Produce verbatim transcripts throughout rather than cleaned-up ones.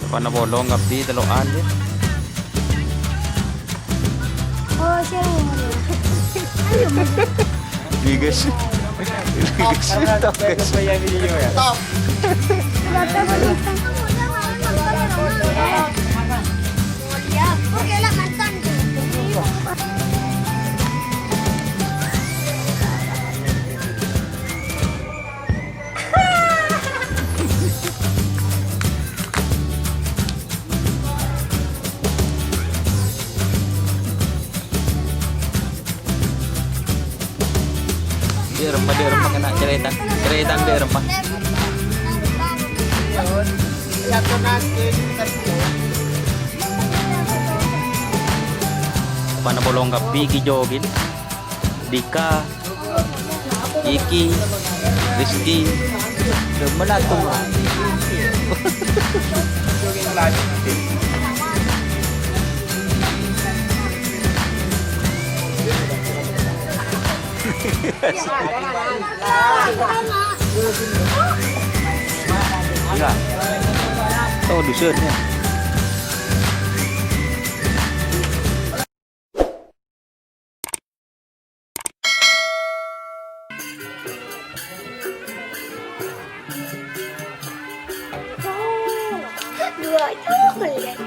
Pana bolong kabbhi tello'an, yâ. Oh, siapa? Ayo, Mas. Iya, guys. Stop, guys. Stop. Iya, oke lah, mantan. Dâ' remma, dâ' remma kèna carètan. Carètan dâ' remma. Pana bolong kabbhi ki jogin. Dika. Iki, Rizky, demen atuh. Enggak. Oh, dusun ya. Dua coklat.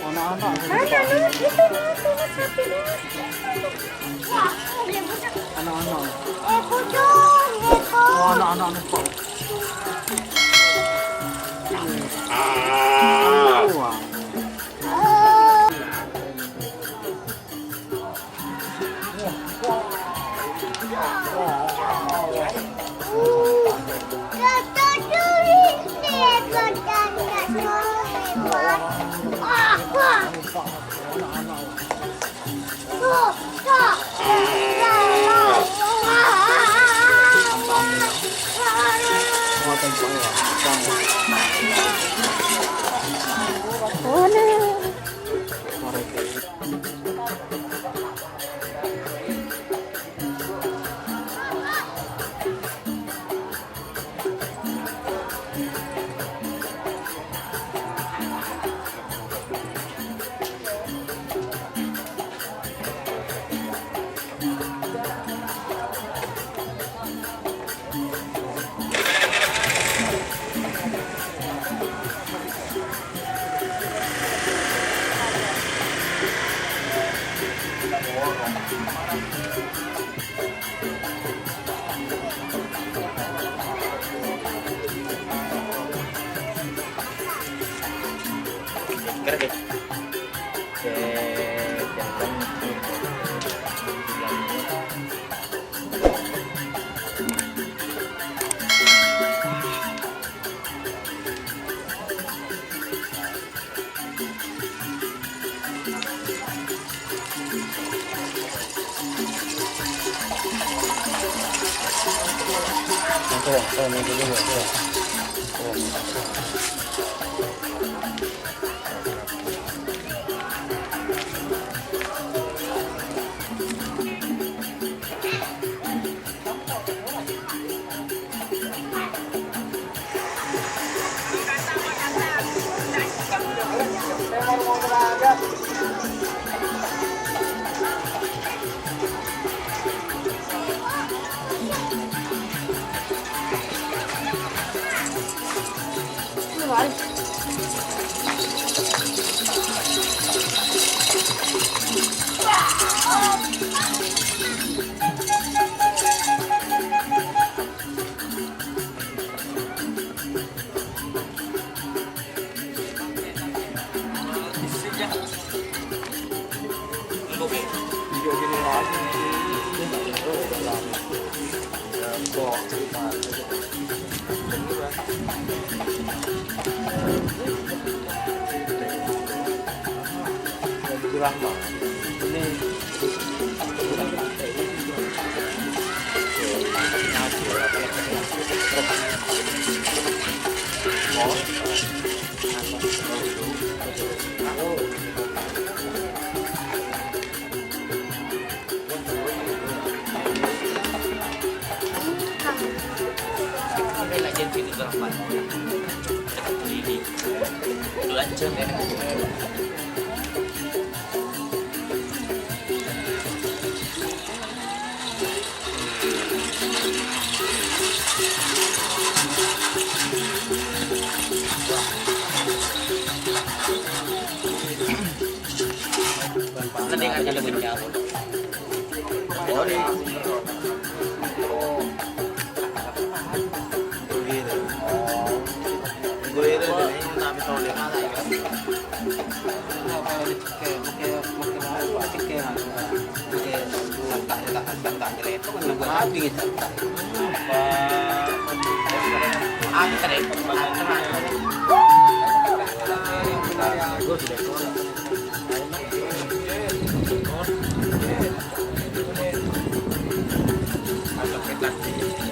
Ana'-ana'. Mana, Nus? Itu, Nus, Nus, sapi, Nus. Ana'-ana'. Eh, kucing, gitu. Oh, ana'-ana', Nus, Pak. Wah.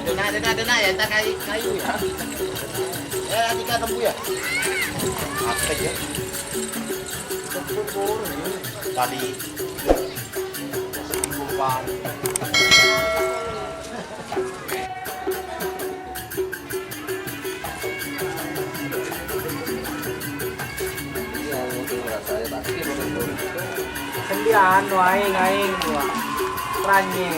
Dena, dena, dena, ya, entar kayu, kayu, ya. Ya, kita tunggu, ya. Aktif, ya. Tadi. Kumpang. Sendiri anu, aing, aing, gua. Ranye.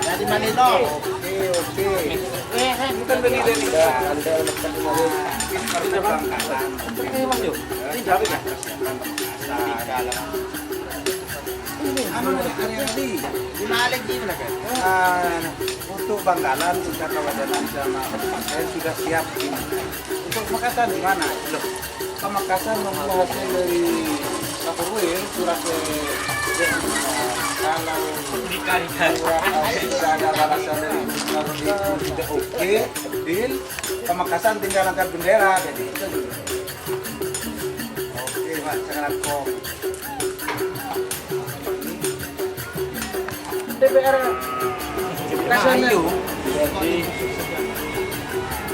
Jadi, Malino. Oke, oke. Ini kan begini, nih. Anda lepas kemarin. Ini, Mas, yuk. Ini jauh, ya? Anu, hari-hari. Di mana lagi, mana, kan? Ah, untuk Bangkalan, kita kawajanan sama kabupaten sudah siap. Untuk Pamekasan gimana? Loh, Pamekasan nunggu hasil dari Kapolres, surat dari, kalau surat, eh, tidak ada balasan dari Gubernur itu sudah oke, deal. Pamekasan tinggal angkat bendera, jadi itu dulu. Oke, Pak, sangat kok. D P R nasional. Ayo. Jadi,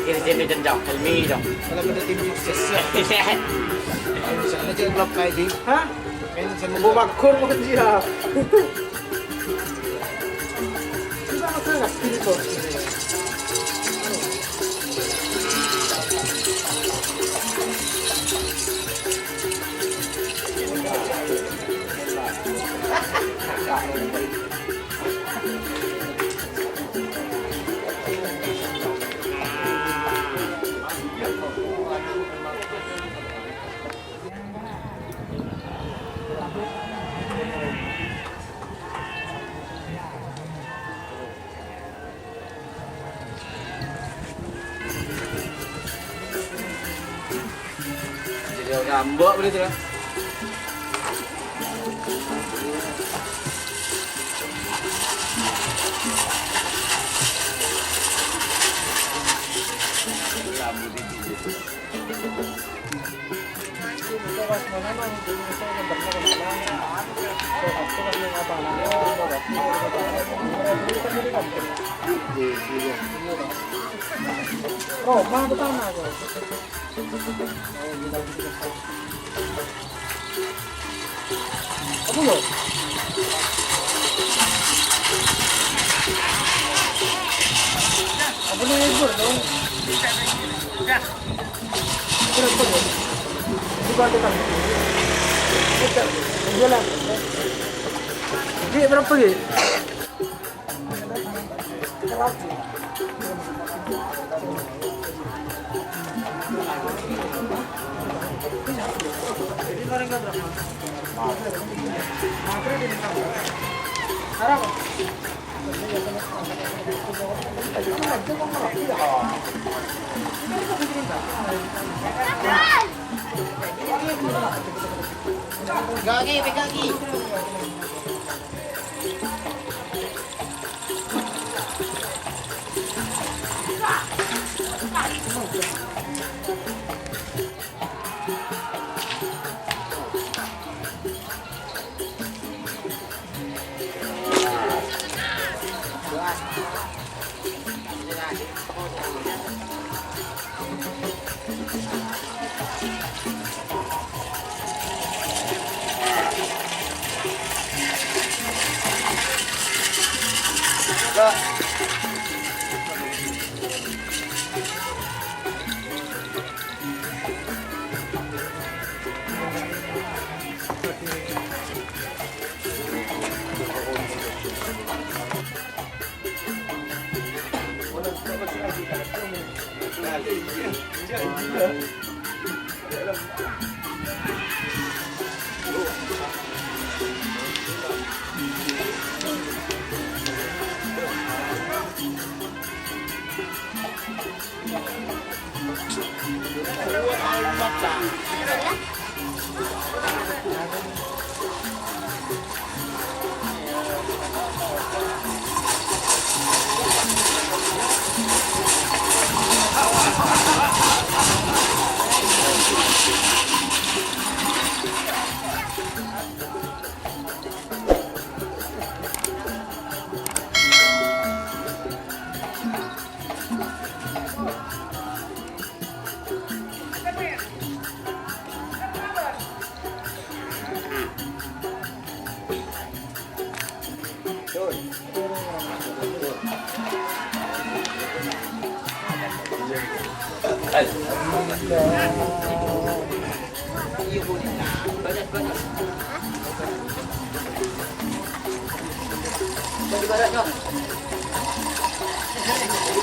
Ini sini jenjang, Helmi dong. Kalau pada tim sukses ya. Kalau misalnya aja klub kayak di, hah? Main sama Bu Makur bukan dia. Kita makan nggak? Sini tuh. Jadi orang ambek berarti ya. Roma apa tanah? Apa lo? Apa lo yang libur dong? Berapa lo? Bukan tukang. Bukan. Jualan. Jadi berapa gitu? Pegangin, pegangin.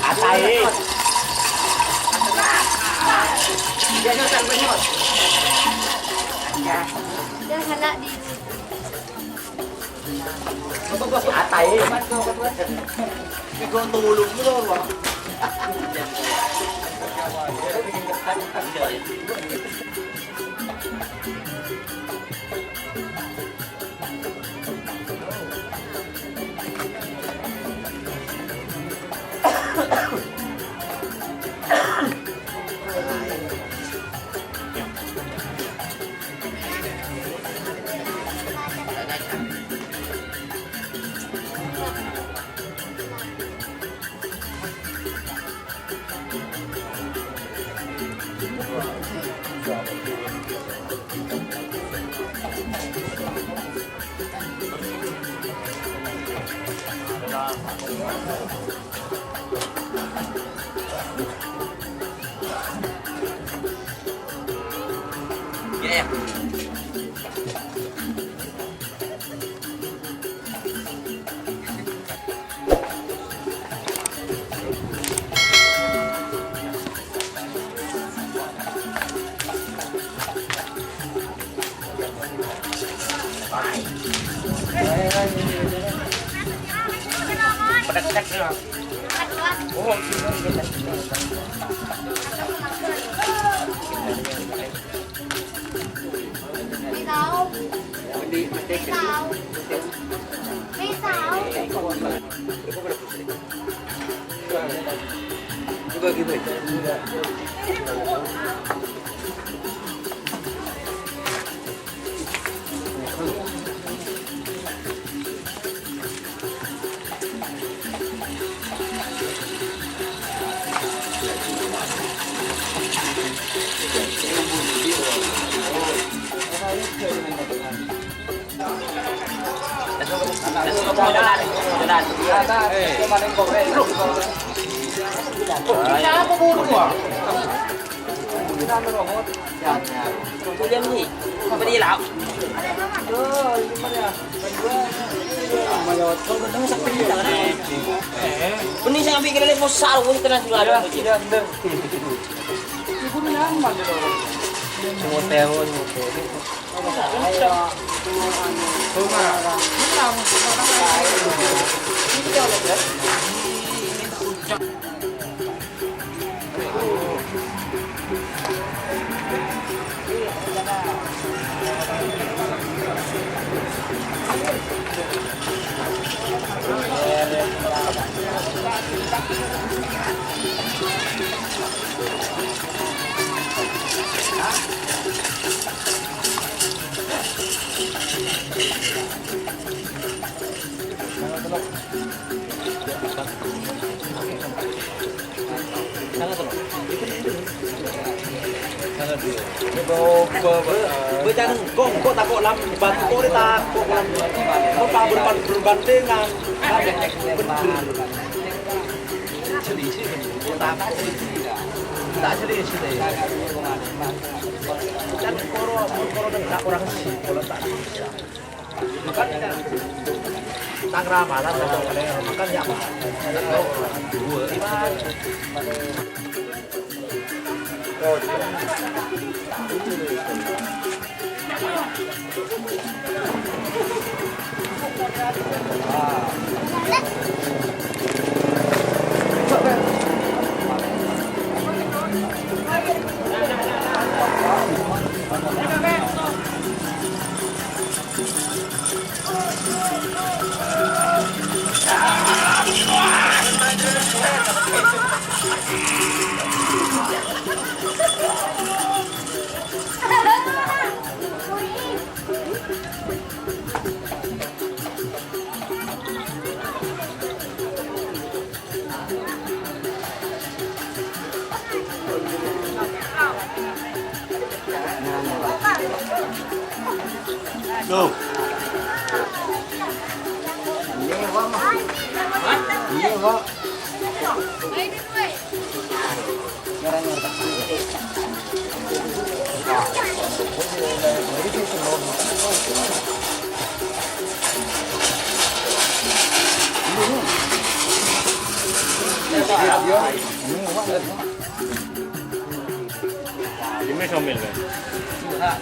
Atai. Dah halak di. Atai. Bening sing ambil kira-kira mau sarung, tenan juga ada. Iya, bener. Ibu nyaman, gitu. Semua tewo, semua tewo. Bâjâng kong, kok tako' lam, batu kore tako' lam. Kok pa berpan-, berbandingan. Bener. Tako'. Tak selisih deh. Kan koro, koro neng tak orang sih, kalau tak bisa. Makan ya. Tang ramalan, makan ya. Loh. Iya, Pak. Iya, Pak. Ini sambil, kan?